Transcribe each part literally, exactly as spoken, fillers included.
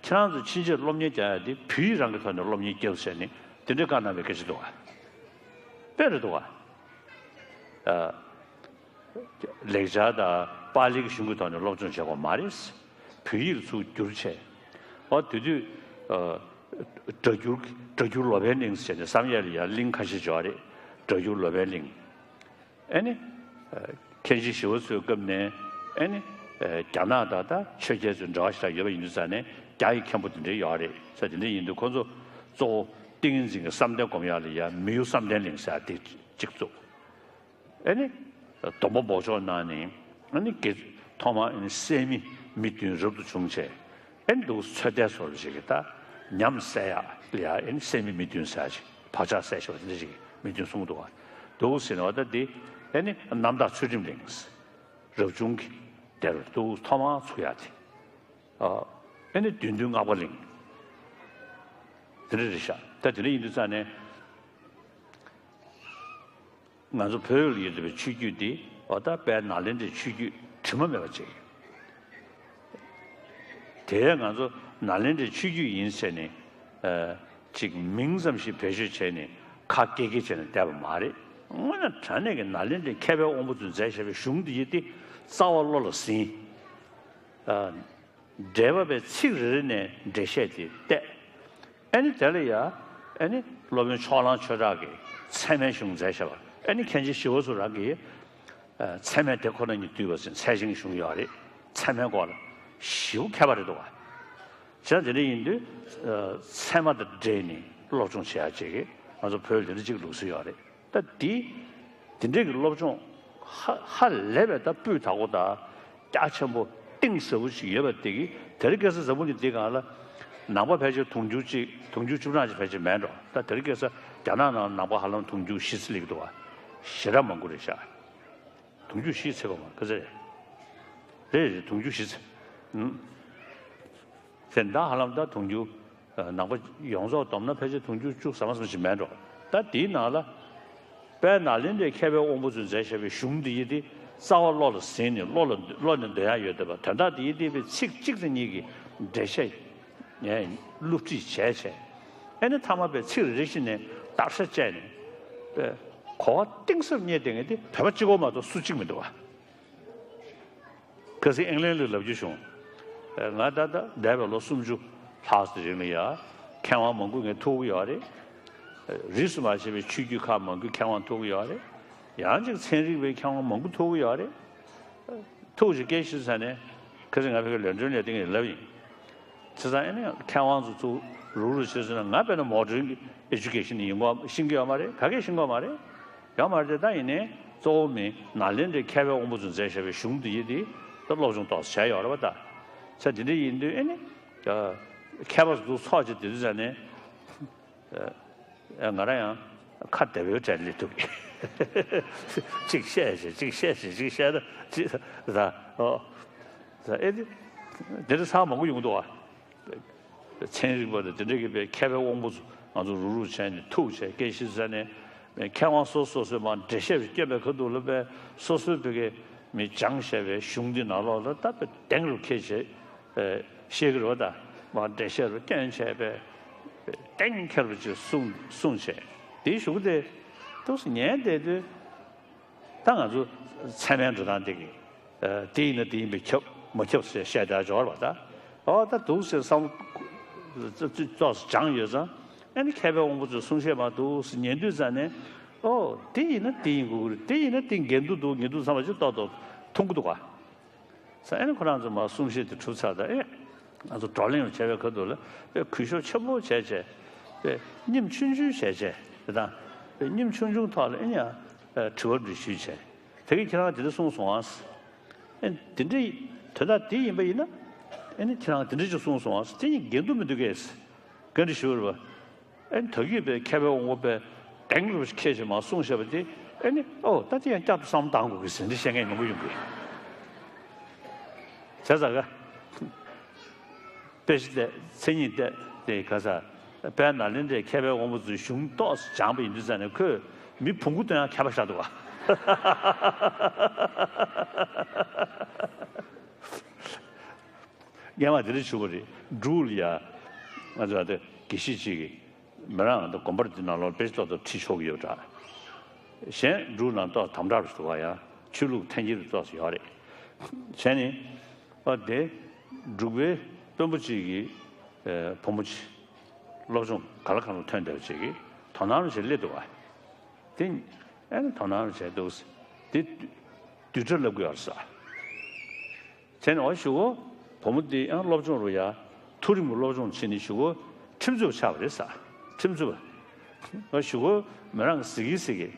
ཁྱེད་རང་ཚོ་ཕྱིན་ཆད་སློབ་གཉེར་རྒྱག་ཡ་དེ་བོད་ཡིག་རང་གི་ཐོག་ནས་སློབ་གཉེར་རྒྱབ་ཟེར་ནས་དེ་འདྲའི་བཀའ་གནང་བའི་སྐད་ཆ་འདུག་ག་དཔེ་རེད་འདུག་ག་ལེགས་སྦྱར་དང་པཱ་ལིའི་གཞུང་གི་ཐོག་ནས་སློབ་སྦྱོང་བྱེད་དགོས་མ་རེད། བོད་ཡིག་ཚུར་བསྒྱུར་བྱས། ཨོ་དེ་དུས་ཨ། སྒྲ་བསྒྱུར་སྒྲ་བསྒྱུར་ལོ་པཎ་གླིང་ཟེར་ནས་བསམ་ཡས་ལ་ཡང་གླིང་ཁ་ཤས་ཡོད་རེད། སྒྲ་བསྒྱུར་ལོ་པཎ་གླིང་། ཨེ་ནི། ཨ། མཁན་ཆེན་ཞི་བ་འཚོའི་སྐབས་ནས་ཨེ་ནི། ཨ། རྒྱ་ནག་དང་ད་ཆོས་རྒྱལ་ཚོའི་འབྲེལ་བ་ཞེ་དྲག་ཡོད་པ་ཡིན་དུས་ཙང་ནས་རྒྱ་ཡི་མཁན་པོ་དེ་འདྲའི་ཡོད་རེད་ཟེར། དེ་འདྲ་ཡིན་དུས་ཁོ་ཚོ་གཙོ་བོ་ཏིང་ངེ་འཛིན་གྱི་བསམ་གཏན་སྒོམ་ཡག་ལ་ཡ་མི་གཡོ་བསམ་གཏན་གླིང་ཟེར་ཡག་དེ་གཅིག་བཙུགས། ཨེ་ནི། སྡོམ་པ་འབོགས་ཆོག་གནང་ནས་ཨེ་ནི་དགེ་ཐོག་མར་ཨེ་ནི་སད་མི་མི་བདུན་རབ་ཏུ་བྱུང་བྱས། ཨེ་ནི་འདུག་ཚོད་ལྟའི་བཟོ་འདྲ་ཞིག་གི་ད་ཉམས་སད་ཡག་ལ་ཡ་ཨེ་ནི་སད་མི་མི་བདུན་ཟེར་ཡག་ཅིག་བག་ཆགས་སད་ཤོག་དེ་འདྲ་ཞིག་མི་བདུན་གསུངས་འདུག་ག་འདུག་ཟེར་ནས་བ་ད་འདི་ཨེ་ནི་རྣམ་དག་ཚུལ་ཁྲིམས་གླིང་། རབ་བྱུང་གི་དེར་འདུག་ཐོག་མར་ཚུགས་ཡག་དེ། ཨེ་ནི་བདུད་འདུལ་སྔགས་པ་གླིང་། དེ་འདྲ་རེད་ཤག་ད་དེ་འདྲ་ཡིན་དུས་ཙང་ནས། ང་ཚོ་བོད་ལ་ཡོད་བསྡད་པའི་ཆོས་བརྒྱུད་འདི་འོ་ད་དཔལ་ནཱ་ལེནྡྲའི་ཆོས་བརྒྱུད་དྲི་མ་མེད་པ་ཅིག་དེ་ང་ཚོ་ནཱ་ལེནྡྲའི་ཆོས་བརྒྱུད་ཡིན་ཟེར་ནས་ཨ། ཅིག་མིང་ཙམ་ཞིག་བེད་སྤྱོད་བྱས་ནས་ཁ་སྐད་སྐད་བྱས་ནས་བསྡད་པ་མ་རེད། དངོས་གནས་དྲང་གནས་ཀྱི་ནཱ་ལེནྡྲའི་མཁས་པའི་དབང་པོ་ཚོས་མཛད་བཞག་པའི་གཞུང་འདི་ཡི་དེ་རྩ་བ་བློ་ལ་ཟིན། ཨ། འགྲེལ་པ་པའི་ཚིག་རེ་རེ་ནས་འགྲེལ་བཤད་དེ་བལྟས། ཨེ་ནི་དེ་ལ་ཡ། ཨེ་ནི་སློབ་དཔོན་ཕྱོགས་གླང་ཆོས་གྲགས་ཀྱིས་ཚད་མའི་གཞུང་མཛད་བཞག་པ། ཨེ་ནི་མཁན་ཆེན་ཞི་བ་འཚོ་རང་གིས། ཨ། ཚད་མས་དེ་ཁོ་ན་ཉིད་བསྡུས་པ་ཟེར་ཚད་ཆེན་གྱི་གཞུང་ཡོད་རེད། ཚད་མའི་སྐོར་ལ་ཞེ་པོ་མཁས་པ་རེད་འདུག་བ། བྱས་ཙང་དེ་འདྲ་ཡིན་དུས། ཨ། ཚད་མ་དང་འབྲེལ་ནས་སློབ་སྦྱོང་བྱེད་ཡག་ཅིག་གིས་ང་ཚོ་བོད་ལ་དེ་འདྲ་ཅིག་ལུགས་སྲོལ་ཡོད་རེད། ད་འདི། དེ་འདྲའི་གི་སློབ་སྦྱོང་ཧ་ཧ་ལས་པའི་ད་སྤུས་དག་པོ་དང་རྒྱ་ཆེན་པོ་གཏིང་ཟབ་པོ་ཞིག་ཡོད་པ་དེ་གི་དེ་རིང་ཁ་སང་འཛམ་བུ་གླིང་འདི་སྒང་ལ་ནང་པ་ཕལ་ཆེར་དུང་ཕྱུར་གཅིག་དུང་ཕྱུར་བཅུ་གྲངས་ཅིག་ཕལ་ཆེར་མེད་འགྲོ། ད་དེ་རིང་ཁ་སང་རྒྱ་ནག་ནང་ནང་པ་ཧ་ལམ་དུང་ཕྱུར་བཞི་ཙམ་སླེབས་འདུག་བ། ཞེ་དྲག་མང་པོ་རེད་ཤག་དུང་ཕྱུར་བཞི་ཚེ་གོ་མ་ག་ཚད་རེད། རེད་རེད་དུང་ཕྱུར་བཞི་ཚེ། ཨུམ། དེ་ད་ཧ་ལམ་ད་དུང་ཕྱུར། ནང་པ་ཡོངས་རྫོགས་བསྡོམས་ན་ཕལ་ཆེར་དུང་ཕྱུར་བཅུ་ཟ་མ་ཟ་མ་ཞིག་མེད་འགྲོ། ད་དེའི་ནང་ལ། དཔལ་ནཱ་ལེནྡྲའི་མཁས་པའི་དབང་པོ་ཚོས་མཛད་བཞག་པའི་གཞུང་འདི་ཡི་དེ་རྩ་བ་བློ་ལ་ཟིན་ནས་བློ་ལ་བློ་ནས་འདོན་ཡག་ཡོད་བསྡད་པ་དོན་དག་འདི་ཡི་དེ་བའི་ཚིག་གཅིག་དང་གཉིས་ཀྱི་འགྲེལ་བཤད་ངས་བསླུ་བྲིད་བྱས་བྱས། ཨེ་ནི་མཐའ་མ་པའི་ཚིག་རེ་རེ་བཞིན་ནས་བརྟག་ཤ་བཅད་ནས་པའི་གོ་བ་གཏིང་ཟབ་རྙེད་བསྡད་མཁན་དེ་བོད་པ་གཅིག་པོ་མ་གཏོགས་སུ་གཅིག་མི་འདུག་བ། ཁ་སང་ཨིང་ལན་ལ་ལབ་རྒྱུ་བྱུང་། ང་ད་ལྟ་འདས་པའི་ལོ་སུམ་ཅུ་ལྷག་ཙམ་རིང་ལ་ཡ། མཁས་དབང་མང་པོ་ངས་ཐུག་གི་ཡོད་རེད། རིས་སུ་མ་ཆད་པའི་ཆོས་བརྒྱུད་ཁག་མང་པོའི་མཁས་དབང་ཐུག་གི་ཡོད་རེད། ཡང་ཅིག་ཚན་རིག་པའི་མཁས་དབང་མང་པོ་ཐུག་གི་ཡོད་རེད། ཐུག་ཅིག་སྐད་ཆ་ཟ་ནས། ཁ་སང་ང་ཕ་གིར་ལན་ཀྲོན་ལ་སྟེང་ནས་ལབ་ཡིན། བྱས་ཙང་ཨེ་ནས་མཁས་དབང་ཚོ་ཚུར་རུག་རུག་བྱས་ཟེར་ན་ང་དཔེར་ན་མོ་ཌརན་གྱི་ཨེ་ཇུ་ཀེ་ཤན་ཡིན་གོ་ཤེས་ཀྱི་ཡོད་མ་རེད། ག་གེ་ཤེས་ཀྱི་ཡོད་མ་རེད། ཡོད་མ་རེད་དེ་ད་ཡིན་ནའི་གཙོ་བོ་མི་ནཱ་ལེནྡྲའི་མཁས་པའི་དབང་པོ་ཚོས་མཛད་བཞག་པའི་གཞུང་འདི་ཡི་དེ་ད་སློབ་སྦྱོང་ཏོག་ཙམ་བྱས་ཡོད་རེད་པ་ད། ས་དེ་འདྲ་ཡིན་དུས་ཨེ་ནས། མཁས་པ་ཚོ་ཚོགས་བྱས་དེ་དུས་ཙ་ནས། ཨ། ང་རང་ཡང་ཁ་བདེ་བོའི་གྲས་སླེབས་ཐུབ་ཀྱི། གཅིག་བཤད་བྱས་གཅིག་བཤད་བྱས་གཅིག་བཤད་ད་གཅིག་ད་ཨོ། ད་ཨེ་དེ། དེ་འདྲ་ཚང་མང་པོ་ཡོང་འདུག་ཨ། ཚན་རིག་པ་དང་དེ་འདྲ་གི་པའི་མཁས་པའི་དབང་པོ་ཚོ་ང་ཚོ་རུག་རུག་བྱས་ནས་ཐུག་བྱས་སྐད་ཆ་བཤད་ནས། མཁས་དབང་སོ་སོ་སོས་མར་འགྲེལ་བཤད་བསྐྱོན་པའི་ཁ་ཐུག་ལ་པའི་སོ་སོའི་བོད་སྐད་མི་སྦྱངས་བྱས་པའི་གཞུང་འདི་ནང་ལོགས་ལ་ད་པའི་གདེང་རུ་འཁེལ་བྱས། ཨེ། བཤད་ཀྱི་རེད་པ་ད། མར་འགྲེལ་བཤད་རུ་སྐྱོན་བྱས་པའི་གདེང་འཁེལ་བ་ཅིག་གསུངས་གསུངས་བྱས། དེའི་གཞུག་གུ་དེ་འདུག་སེ་ཉན་བསྡད་དུས། ད་ང་ཚོ་ཚད་མའི་འགྲོ་སྟངས་དེ་གི། ཨ། དེ་ཡིན་ན་དེ་ཡིན་པས་ཁྱབ་མ་ཁྱབ་ཟེར་བཤད་བསྡད་ཡོད་རེད་པ་ད། ཨོ་ད་འདུག་སེ་བསམ་བློ་ཏོག་ཙམ་སྦྱངས་ཡོད་ཙང་། ཨ་ནི་མཁས་པའི་དབང་པོ་ཚོས་གསུང་བཤད་མར་འདུག་སེ་ཉན་དུས་ཙ་ནས། ཨོ་དེ་ཡིན་ན་དེ་ཡིན་དགོས་ཀྱི་རེད། དེ་ཡིན་ན་དེ་འགལ་འདུ་འདུག་འགལ་འདུ་བསམ་པ་ཅིག་ཏོག་ཏོག་མཐོང་གི་འདུག་ག་ས་ཨེ་ནི་ཁོ་རང་ཚོ་མར་གསུང་བཤད་དེ་གྲུབ་ཚར་ད་ཨེ། ང་ཚོ་བགྲོ་གླེང་བྱས་པའི་ཁ་ཐུག་ལ་དཔེ་གུས་ཞབས་ཆེན་པོ་བྱས་བྱས། དཔེ་སྙེམས་ཆུང་ཆུང་བྱས་བྱས་དེ་དང་། དཔེ་སྙེམས་ཆུང་ཆུང་ཐོག་ལ་ཨེ་ནི་ཡང་དྲི་བ་འདྲི་ཞུས་བྱས། དེ་གིས་ཁྱེད་རང་དེ་འདྲ་གསུངས་སོང་ཨ། ཨེ་དེ་འདྲ་དོན་དག་དེ་ཡིན་པ་ཡིན་ན། ཨེ་ནི་ཁྱེད་རང་དེ་འདྲ་ཅིག་གསུངས་སོང་ཨ། དེ་གཉིས་འགལ་འདུ་མི་འདུག་གས། བཀའ་འདྲི་ཞུ་བར་བ། ཨེ་ནི་ད་གིན་པའི་མཁས་པའི་དབང་པོ་པའི་གདེང་རུ་ཁྱེད་ཀྱིས་མར་གསུངས་བཞག་པ་དེ། ཨེ་ནི་ཨོ་ད་དེ་ཡང་བསྐྱར་དུ་བསམ་བློ་བཏང་དགོས་ཀྱི་ཟེར་འདི་བཤད་མཁན་མང་པོ་ཡོང་གི། བྱས་ཙང་ག་དཔེ་ཆ་བལྟས་མཚན་ཉིད་བལྟས་དེ་ག་ས་དཔལ་ནཱ་ལེནྡྲའི་མཁས་པའི་དབང་པོ་ཚོའི་གཞུང་ཏོག་ཙམ་སྦྱངས་པ་ཡིན་དུས་ཙ་ནས་ཁོས་མི་བོང་གུ་སྟོན་ཡང་མཁས་པ་ཤར་འདུག་ག་སྔོན་མ་དེ་འདྲ་བྱུང་བ་རེད། འབྲུག་ལ་ཡ་ང་ཚོ་ཨ་དེ་དགེ་བཤེས་གཅིག་གིས་མི་རང་ད་དགོན་པར་དེ་ནང་ལོགས་དཔེ་ཏོག་ཏོ་ཁྲིད་ཆོག་གི་ཡོད་འདྲ། གཞན་འབྲུག་ནང་ཏོག་དམ་དྲག་རུ་འདུག་བ། ཡང་ཆོས་ལུགས་འཐེན་འཁྱེར་ཏོག་ཙམ་ཡོད་རེད། བྱས་ནས་ཨ་དེ་འབྲུག་པའི་དཔོན་པོ་གཅིག་གིས་ཨ་བུ་མོ་གཅིག་སློབ་སྦྱོང་ག་ལ་གང་ལ་ཐོན་བསྡད་པ་ཅིག་གིས་དོ་སྣང་རུ་བྱས་སླེབས་འདུག་བ། དེ་ཨ་ནི་དོ་སྣང་རུ་བྱས་འདུག་དེ་བསྡུས་གྲྭ་བསླབ་ཀྱི་ཡོད་རེད་ཟེར། བྱས་ནས་འོ་ཞུ་གོ། བུ་མོ་འདི་ཡང་སློབ་སྦྱོང་རུ་ཡ། མཐོ་རིམ་གྱི་སློབ་སྦྱོང་བྱས་ནས་ཞུ་གོ། ཁྲིམས་རྩོད་པ་ཆགས་པ་རེད་ཟེར། ཁྲིམས་རྩོད་པ། འོ་ཞུ་གོ། མི་རང་གི་གཟིགས་ཀྱི་གཟིགས་ཀྱི།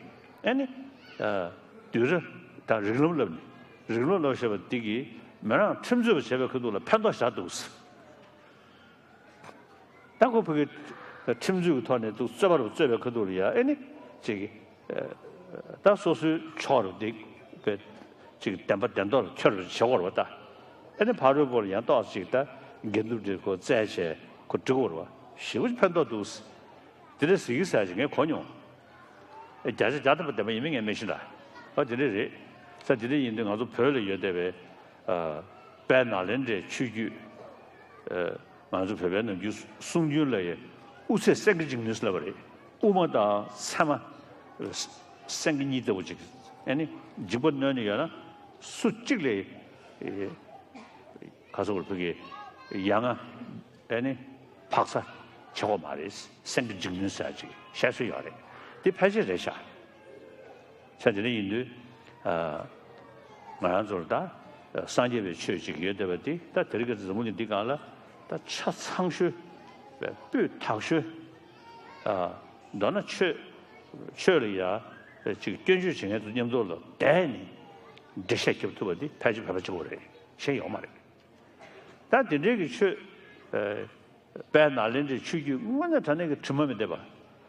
ཨ་ནི། ཨ། བསྡུས་གྲྭ་དང་རིགས་ལམ་བསླབ་ནས། རིགས་ལམ་བསླབ་བྱས་པ་འདི་གིས་མི་རང་ཁྲིམས་རྩོད་པ་བྱས་པའི་ཁ་ཐུག་ལ་ཕན་ཐོགས་བཞག་འདུག་ཟེར། ད་ཁོ་ཕ་གི་ཁྲིམས་རྩོད་ཀྱི་ཐོག་ནས་འདུག་རྩོད་པ་རུ་རྩོད་པའི་ཁ་ཐུག་ལ་ཡ་ཨེ་ནི་ཅིག་ཨ། ད་སོ་སོའི་ཕྱོགས་རུ་འདི་བས་ཅིག་བདེན་པ་བདེན་མདོག་ལ་འཁྱོལ་བར་བྱེད་དགོས་རེད་པ་ད། ཨེ་ནི་ཕ་རོལ་པོ་ལ་ཡང་ཏོག་ཅིག་ད་འགལ་འདུ་འདི་ཁོ་བཙལ་བྱས་ཁོ་འགྲིག་གོ་རེད་པ། ཞེ་པོ་ཅིག་ཕན་ཐོགས་འདུག་དེ་འདྲ་ཟེར་གྱི་ཟེར་ཅིག་ངས་གོ་མྱོང་། ཨེ་བརྒྱ་ཆ་བརྒྱ་ཐམ་པ་བདེན་པ་ཡིན་མིན་ངས་མི་ཤེས་ད། ཨ་དེ་འདྲ་རེད། ས་དེ་འདྲ་ཡིན་དུས་ང་ཚོ་བོད་ལ་ཡོད་བསྡད་པའི་ཨ། དཔལ་ནཱ་ལེནྡྲའི་ཆོས་བརྒྱུད། ཨ། ང་ཚོ་བོད་པའི་ནམ་རྒྱུན་གསུང་རྒྱུན་ལ་ཡ་དབུ་ཚད་སེང་གེ་འཇིགས་ནུས་ལབ་པ་རེད། དབུ་མ་དང་ཚད་མ་སེང་གེ་གཉིས་ལྟ་བུ་ཅིག་ཨ་ནི་འཇིགས་པ་གནོན་ནས་ཡོད་ན་སུ་གཅིག་ལས་ཨེ་ག་ཚོད་བར་ཕ་གི་ཡ་ང་ཨ་ནི་འཕག་ས་བྱེད་དགོས་མ་རེད། སེང་གེ་འཇིགས་ནུས་ཟེར་ཅིག་བཤད་སྲོལ་ཡོད་རེད། དེ་ཕལ་ཆེར་རེད་ཤག་ཆ་དེ་འདྲ་ཡིན་དུས། ཨ། ང་རང་ཚོར་ད་སངས་རྒྱས་པའི་ཆོས་ཅིག་ཡོད་བསྡད་པ་འདི་ད་དེ་རིང་ཁ་སང་འཛམ་བུ་གླིང་འདི་སྒང་ལ་ད་ཆ་ཚང་ཤོས་སྤུས་དག་ཤོས། ཨ། མདོར་ན་ཆོས་ཆོས་ལ་ཡ་ཅིག་སྐྱོན་བརྗོད་བྱེད་མཁན་ཚོ་མཉམ་དུ་ལ་བསྡད་ནས་འགྲེལ་བཤད་རྒྱབ་ཐུབ་པ་འདི་ཕལ་ཆེར་བོད་པ་གཅིག་པོ་རེད། གཞན་ཡོད་མ་རེད། ད་དེ་འདྲའི་གི་ཆོས། ཨ། དཔལ་ནཱ་ལེནྡྲའི་ཆོས་བརྒྱུད་དངོས་གནས་དྲང་གནས་ཀྱི་དྲི་མ་མེད་བསྡད་པ།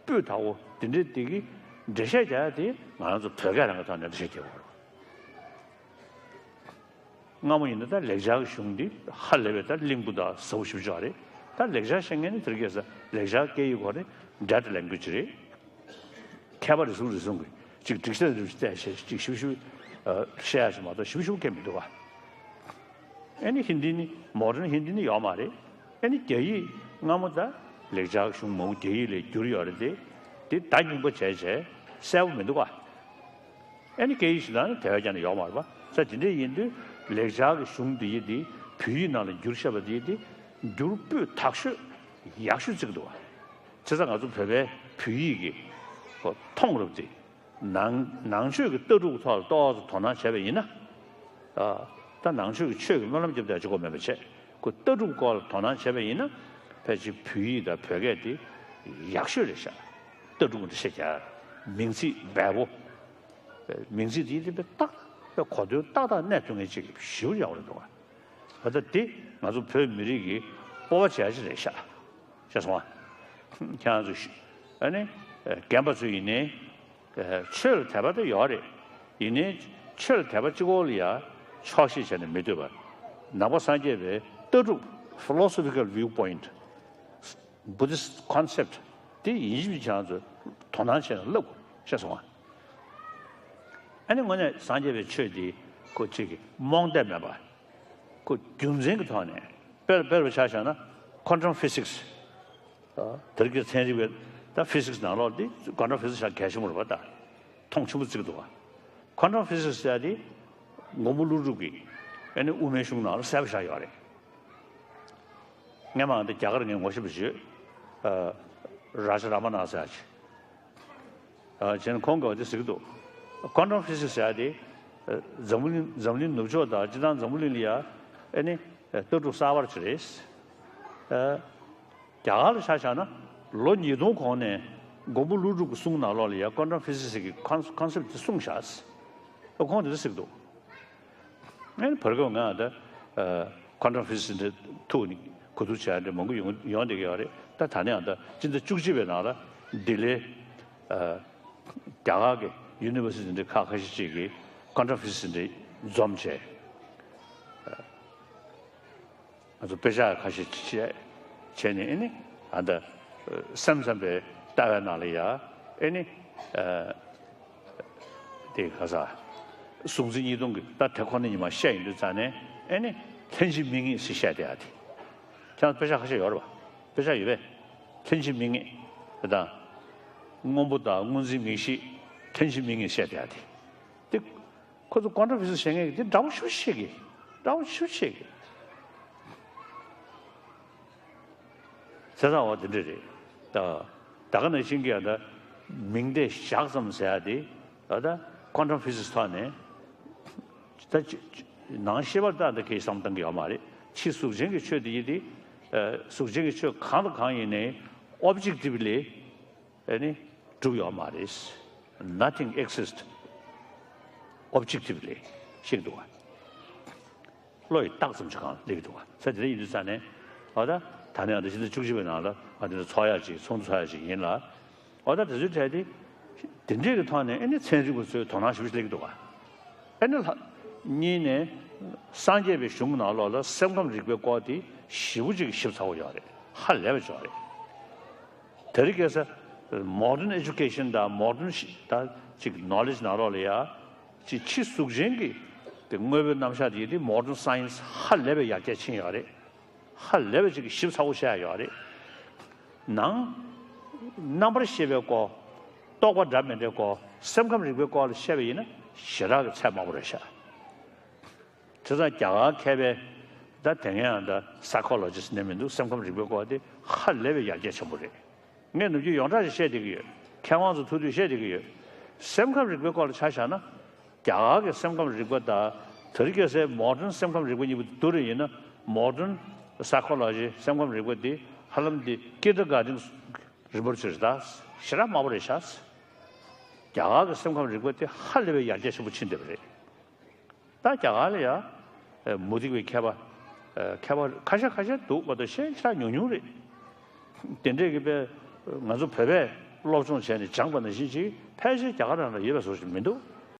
སྤུས་དག་པོ་དེ་འདྲའི་དེ་གི་འགྲེལ་བཤད་རྒྱག་ཡ་དེ་ང་རང་ཚོ་བོད་སྐད་རང་གི་ཐོག་ནས་འགྲེལ་བཤད་རྒྱག་དགོས་རེད། སྔ་མོ་ཡིན་ན་ད་ལེགས་སྦྱར་གྱི་གཞུང་འདི་ཧ་ལས་པའི་ད་བརླིང་པོ་དང་ཟབ་པོ་ཞེ་པོ་ཅིག་རེད། ད་ལེགས་སྦྱར་ཤེས་མཁན་ནི་དེ་རིང་ཁ་སང་ལེགས་སྦྱར་སྐད་ཡིག་སྐོར་ནས་འདྲ་དེ་ལེན་དགོས་ཀྱི་རེད། མཁས་པ་རེ་ཟུང་རེ་ཟུང་གིས་ཅིག་སྒྲིག་གཞི་རེ་ཟུང་བལྟས་བྱས་ཅིག་ཞིབ་ཞིབ་ཨ། བཤད་ཡ་ཞིག་མ་གཏོགས་ཞིབ་ཞིབ་མཁན་མི་འདུག་ག་ཨ་ནི་ཧིན་དི་ནི་མོ་ཌན་ཧིན་དི་ནི་ཡོད་མ་རེད། ཨ་ནི་རྒྱ་ཡིག་སྔ་མོ་ད་ལེགས་སྦྱར་གཞུང་མང་པོ་རྒྱ་ཡིག་ལ་བསྒྱུར་ཡོད་རེད་དེ། དེ་ད་རྙིང་པ་བྱས་བྱས་གསལ་པོ་མི་འདུག་ག་ཨ་ནི་སྐད་ཡིག་ཞིག་ལ་ནི་དེ་བས་ཀྱང་ཡོད་མ་རེད་པ། ས་དེ་འདྲ་ཡིན་དུས་ལེགས་སྦྱར་གྱི་གཞུང་འདི་ཡི་དེ་བོད་ཡིག་ནང་ལ་བསྒྱུར་བཞག་པ་དེ་ཡི་དེ་འགྱུར་སྤུས་དག་ཤོས་ཡག་ཤོས་བརྩི་གི་འདུག་ག་བྱས་ཙང་ང་ཚོ་བོད་པའི་བོད་ཡིག་གི་མཐོང་རབས་དེ། ནང་ནང་ཆོས་ཀྱི་ལྟ་གྲུབ་ཐོག་ལ་ཏོག་ཙམ་དོ་སྣང་བྱས་པ་ཡིན་ན། ཨ། ད་ནང་ཆོས་ཀྱི་ཆོས་ཀྱི་སྨོན་ལམ་རྒྱབ་བསྡད་ཅིག་གོ་མེད་པ་བྱས། ཁོ་ལྟ་གྲུབ་སྐོར་ལ་དོ་སྣང་བྱས་པ་ཡིན་ན། ཕལ་ཆེར་བོད་ཡིག་དང་བོད་སྐད་དེ་ཡག་ཤོས་རེད་ཤག་ལྟ་གྲུབ་འདི་ཤེས་ཀྱང་མིང་ཚིག་འབེལ་པོ། མིང་ཚིག་དེ་དེ་དཔེ་ཏག་ཏག་གོ་དོན་ཏག་ཏག་གནས་ཐུབ་མཁན་ཅིག་ཞེ་པོ་ཡག་པོ་རེད་འདུག་ག་ད་ལྟ་དེ་ང་ཚོ་བོད་མི་རིགས་ཀྱི་སྤོབས་པ་བྱེད་ཡ་ཅིག་རེད་ཤག་ཤེས་སོང་ང་། ཁྱེད་རང་ཚོ་ཤི། ཨ་ནི། རྒན་པ་ཚོ་ཡིན་ནའི། ཆོས་ལ་དད་པ་དེ་ཡོད་རེད། ཡིན་ནའི། ཆོས་ལ་དད་པ་གཅིག་པོ་ལ་ཡ། ཆོག་ཤེས་བྱས་ནས་མི་སྡོད་པར། ནང་པ་སངས་རྒྱས་པའི་ལྟ་གྲུབ། philosophical viewpoint། Buddhist concept། དེ་ཡིན་གཅིག་མིན་གཅིག་ཁྱེད་རང་ཚོས་དོ་སྣང་བྱས་ནས་བསླབ་དགོས་ཤེས་སོང་ང་། ཨ་ནི་དངོས་གནས་སངས་རྒྱས་པའི་ཆོས་འདི་ཁོ་གཅིག་གི་རྨོངས་དད་མེད་པ། ཁོ་རྒྱུ་མཚན་གྱི་ཐོག་ནས་དཔེར་དཔེར་བཞག་བཞག་ན་quantum physics། དེ་རིང་ཚན་རིག་པའི་ད་ཕི་སིག་སི་ནང་ལོགས་འདི་quantum physics ཤག་གལ་ཆེན་པོ་རེད་པ་ད། མཐོང་ཆེན་པོ་བརྩི་གི་འདུག་བ། quantum physics ཟེར་ཡ་དེ་མགོན་པོ་ཀླུ་སྒྲུབ་ཀྱིས་ཨ་ནི་དབུ་མའི་གཞུང་ནང་ལ་གསལ་པོ་བཞག་ཡོད་རེད། སྔན་མ་འདི་རྒྱ་གར་ངས་ངོ་ཤེས་པ་ཞུས། རཱ་ཇ་ར་མ་ན་ཟེར་ཡ་ཅིག་ཨ། བྱས་ན་ཁོང་གིས་འདི་ཟེར་གྱི་འདུག quantum physics ཟེར་ཡ་དེ། ཨ། འཛམ་བུ་གླིང་འཛམ་གླིང་ནུབ་ཕྱོགས་དང་སྤྱིར་བཏང་འཛམ་བུ་གླིང་ལ་ཡ། ཨ་ནི། ཨ། ལྟ་གྲུབ་གསར་པ་ཅིག་རེད། ཨ། རྒྱ་གར་ལ་ཆ་བཞག་ན་ལོ་ཉིས་སྟོང་གོང་ནས་མགོན་པོ་ཀླུ་སྒྲུབ་ཀྱི་གསུང་ནང་ལོགས་ལ་ཡ་quantum physics གི་ཁོན་ཁོན་སེབ་དེ་གསུངས་བཞག་ཨ། ཁོང་དེ་འདྲ་ཟེར་གྱི་འདུག་ཨ་ནི་བར་སྐབས་ང་ད། ཨ། quantum physics འདི་ཐུག་ནས་གོ་བསྡུར་བྱས་འདི་མང་པོ་ཡོང་ཡོང་བསྡད་ཀྱི་ཡོད་རེད། ད་ད་ནས་ཡང་ད་སྤྱི་ཟླ་བཅུ་གཅིག་པའི་ནང་ལ་ལྡི་ལིའི། ཨ། རྒྱ་གར་གྱི་ཡུ་ནི་ཝར་སི་ཊི་འདི་འདྲའི་ཁག་ཁ་ཤས་ཅིག་གིས་quantum physics འདི་འཛོམས་བྱས། ཨ། ང་ཚོ་དཔེ་ཆ་ཁ་ཤས་ཅིག་བྱས་བྱས་ནས་ཨ་ནི་ཨ་ད་སེམས་ཙམ་པའི་ལྟ་བའི་ནང་ལ་ཡ་ཨ་ནི། ཨ། དེ་ག་ས། གཟུགས་འཛིན་གཉིས་སྟོང་གི་ད་དེ་ཁོ་ན་ཉི་མ་བཤད་ཡོང་དུས་ཙང་ནས་ཨེ་ནི་ལྷན་ཅིག་དམིགས་ངེས་ཟེར་བཤད་བསྡད་ཡ་དེ། ཁྱེད་རང་དཔེ་ཆ་ཁ་ཤས་ཡོད་རེད་པ། དཔེ་ཆ་ཡོད་པས། ཐོན་སྐྱེད་མིག་ལྔ་དང་། སྔོན་པོ་དང་སྔོ་འཛིན་མིག་བཞི། ཐོན་སྐྱེད་མིག་ལྔ་བཤད་བསྡད་ཡ་དེ། དེ་ཁོ་ཚོ་ཀོན་ཊམ་ཕི་ཛིག་སི་བཤད་མཁན་གྱི་དེ་འདྲ་པོ་ཞེ་པོ་བཤད་གི། འདྲ་པོ་ཞེ་པོ་བཤད་གི། བྱས་ཙང་འོ་དེ་འདྲ་རེད། ད་ད་ག་ནང་བཞིན་གྱི་ཡ་ད་མིང་དེ་བཞག་ཙམ་ཟེར་ཡ་དེ་ད་ད་ཀོན་ཊམ་ཕི་ཛིག་སི་ཐོག་ནས་ད་ཅི་ཅི་ནང་ཤེས་པར་ལྟ་ད་གིས་བསམ་བཏང་གི་ཡོད་མ་རེད། ཕྱི་གཟུགས་ཅན་གྱི་ཆོས་དེ་ཡི་དེ་ཨ་གཟུགས་ཅན་གྱི་ཆོས་གང་དང་གང་ཡིན་ནའི་ཨོབ་ཇེག་ཊིབ་ལི་ཨ་ནི་གྲུབ་ཡོད་མ་རེད། Nothing exists objectively ཤེས་འདུག་བ། བློ་ཡི་རྟགས་ཙམ་ཞིག་གང་སླེབས་འདུག་བ། ས་དེ་འདྲ་ཡིན་དུས་ཙང་ནས་འོ་ད་ད་ནས་ང་ཚོ་ཕྱི་ཟླ་བཅུ་གཅིག་པའི་ནང་ལ་ང་ཚོ་འཚོགས་ཡག་ཅིག་ཚོགས་འདུ་འཚོགས་ཡག་ཅིག་ཡིན་ལ། འོ་ད་དེ་ཚོའི་གྲས་དེ་དེ་འདྲས་ཀྱི་ཐོག་ནས་ཨ་ནི་ཚན་རིག་པ་ཚོས་དོ་སྣང་ཞེ་པོ་ཞིག་སླེབས་ཀྱི་འདུག་བ། ཨ་ནི་ལྷ་གཉིས་ནས་སངས་རྒྱས་པའི་གཞུང་ནང་ལོགས་ལ་སེམས་ཁམས་རིག་པའི་སྐོར་དེ་ཞེ་པོ་ཅིག་ཞིབ་ཚགས་པོ་ཡོད་རེད། ཧ་ལས་པ་ཅིག་ཡོད་རེད། དེ་རིང་ཁ་སང་མོ་ཌན་ཨེ་ཇུ་ཀེ་ཤན་དང་མོ་ཌན་ད་ཅིག་ནོ་ལེཇ་ནང་ལོགས་ལ་ཡ་ཅིག་ཕྱི་གཟུགས་ཅན་གྱི་དེ་དངོས་པོའི་རྣམ་གཞག་དེ་ཡིན་དུས་མོ་ཌན་སའེན་སི་ཧ་ལས་པའི་ཡར་རྒྱས་ཕྱིན་ཡོད་རེད། ཧ་ལས་པ་ཅིག་ཞིབ་ཚགས་པོ་བཤད་ཡོད་རེད། ནང་རྣམ་པར་ཤེས་པའི་སྐོར། རྟོག་པ་འདྲ་མི་འདྲའི་སྐོར། སེམས་ཁམས་རིག་པའི་སྐོར་ལ་བཤད་པ་ཡིན་ན་ཞེ་དྲག་གི་ཚད་དམའ་པོ་རེད་ཤག། བྱས་ཙང་རྒྱ་གར་མཁས་པའི་ད་དེ་སྔའི་ཡང་ད་སའི་ཁོ་ལོ་ཇི་སི་ནས་མི་འདུག། སེམས་ཁམས་རིག་པའི་སྐོར་དེ་ཧ་ལས་པའི་ཡར་རྒྱས་ཆེན་པོ་རེད། ངས་ནམ་རྒྱུན་ཡོངས་གྲགས་ཤིག་བཤད་བསྡད་ཀྱི་ཡོད། མཁས་དབང་ཚོ་ཐུག་དུས་བཤད་བསྡད་ཀྱི་ཡོད། སེམས་ཁམས་རིག་པའི་སྐོར་ལ་ཆ་བཞག་ན། རྒྱ་གར་གྱི་སེམས་ཁམས་རིག་པ་དང་དེ་རིང་ཁ་སང་མོ་ཌན་སེམས་ཁམས་རིག་པ་གཉིས་པོ་བསྡུར་རེ་ཡིན་ན། མོ་ཌན་སའི་ཁོ་ལོ་ཇི་སེམས་ཁམས་རིག་པ་དེ་ཧ་ལམ་དེ་ཀིན་ཌར་གྷར་ཌེན་རི་པོར་ཊི་ཆེ་རེད། ད་ཞེ་དྲག་དམའ་པོ་རེད་ཤག། རྒྱ་གར་གྱི་སེམས་ཁམས་རིག་པ་དེ་ཧ་ལས་པའི་ཡར་རྒྱས་ཆེན་པོ་ཕྱིན་བསྡད་པ་རེད། ད་རྒྱ་གར་ལ་ཡ་ཨ་མུ་སྟེགས་པའི་མཁས་པ་ཨ་མཁས་པ་ཁ་ཤས་ཁ་ཤས་འདུག་པ་དང་གཞན་ཞེ་དྲག་ཉུང་ཉུང་རེད། དེ་འདྲས་ཀྱི་དཔེ་ང་ཚོ་བོད་པས་སློབ་སྦྱོང་བྱས་ནས་སྦྱངས་པ་ནང་བཞིན་ཅིག་ཕལ་ཆེར་རྒྱ་གར་ནང་ལ་ཡོད་པའི་བཟོ་ཞིག་མི་འདུག།